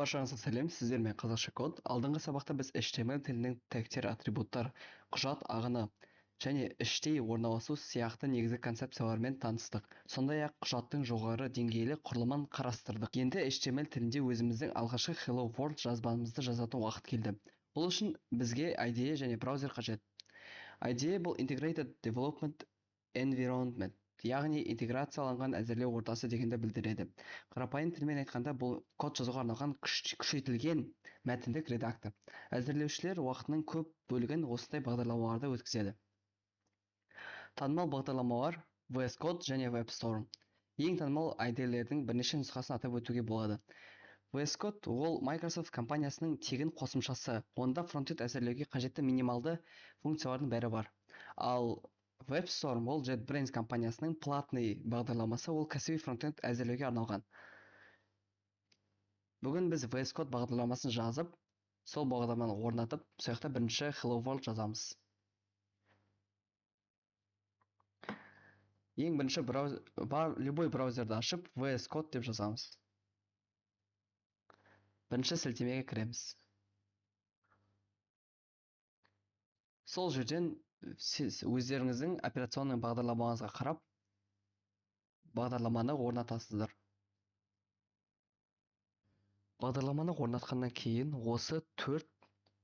Баршаңызға сәлем, сіздермен Қазақша код. Алдыңғы сабақта біз HTML тілінің тегтер, атрибуттар, құжат ағыны және іштей орналасу сияқты негізгі концепцияларымен таныстық. Сондай-ақ құжаттың жоғары деңгейлі құрылымын қарастырдық. Енді HTML тілінде өзіміздің алғашқы Hello World жазбамызды жазатын уақыт келді. Бұл үшін бізге IDE және браузер қажет. IDE бұл Integrated Development Environment, яғни интеграцияланған әзірлеу ортасы дегенді білдіреді. Қарапайым тілмен айтқанда, бұл код жазуға арналған күшейтілген мәтіндік редактор. Әзірлеушілер уақытының көп бөлігін осындай бағдарламаларда өткізеді. Танымал бағдарламалар VS Code және WebStorm. Ең танымал IDE-лердің бірнеше нұсқасын атап өтуге болады. VS Code ол Microsoft компаниясының тегін қосымшасы. Онда фронтенд әзірлеуге қажетті минималды функциялардың бәрі бар. Ал WebStorm ол JetBrains компаниясының платный бағдарламасы, ол кәсіби фронтенд әзірлеуге арналған. Бүгін біз VS Code бағдарламасын жазып, сол бағдарламаны орнатып, сол жақта бірінші Hello World жазамыз. Ең бірінші любой браузерді ашып, VS Code деп жазамыз. Бірінші сілтемеге кіреміз. Сол жерден сіз өздеріңіздің операционный бағдарламаңызға қарап, бағдарламаны орнатасыздар. Бағдарламаны орнатқаннан кейін осы төрт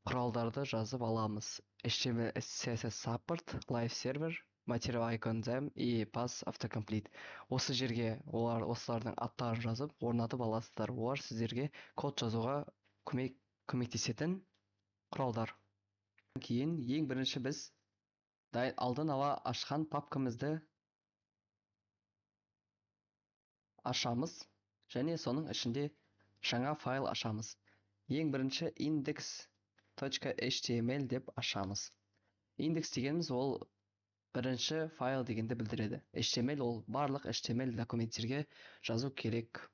құралдарды жазып аламыз. HTML, CSS Support, Live Server, Material Icon Theme и Path Autocomplete. Осы жерге осылардың аттарын жазып, орнатып аласыздар. Олар сіздерге код жазуға көмектесетін құралдар. Кейін ең бірінші біз алдын ала ашқан папкамызды ашамыз және соның ішінде жаңа файл ашамыз. Ең бірінші index точка H T M L деп ашамыз. Индекс дегеніміз ол бірінші файл дегенді білдіреді. HTML ол барлық HTML документтерге жазу керек.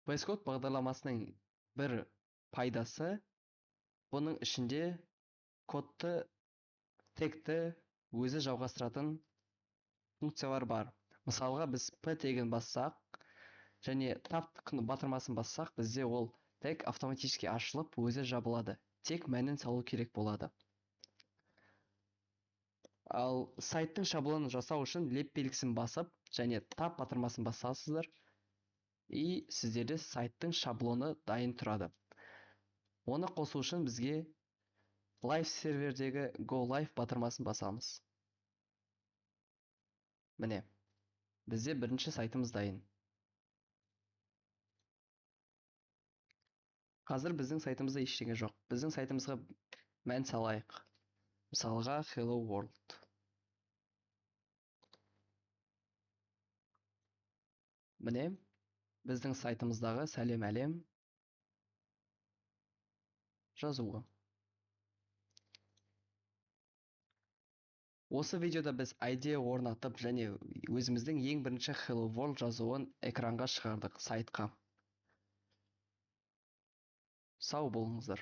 VS Code бағдарламасының бір пайдасы, бұның ішінде кодты, тегті өзі жалғастыратын функциялар бар. Мысалға, біз P тегін бассақ және Tab батырмасын бассақ, бізде ол тег автоматически ашылып, өзі жабылады. Тек мәнін салу керек болады. Ал сайттың шаблонын жасау үшін леп белгісін басып және Tab батырмасын басасыздар, и сіздерде сайттың шаблоны дайын тұрады. Оны қосу үшін бізге Live сервердегі Go Live батырмасын басамыз. Міне, бізде бірінші сайтымыз дайын. Қазір біздің сайтымызда ештеңе жоқ. Біздің сайтымызға мән салайық. Мысалға, Hello World. Міне, біздің сайтымыздағы сәлем әлем жазуы. Осы видеода біз IDE орнатып және өзіміздің ең бірінші Hello World жазуын экранға шығардық, сайтқа. Сау болыңыздар.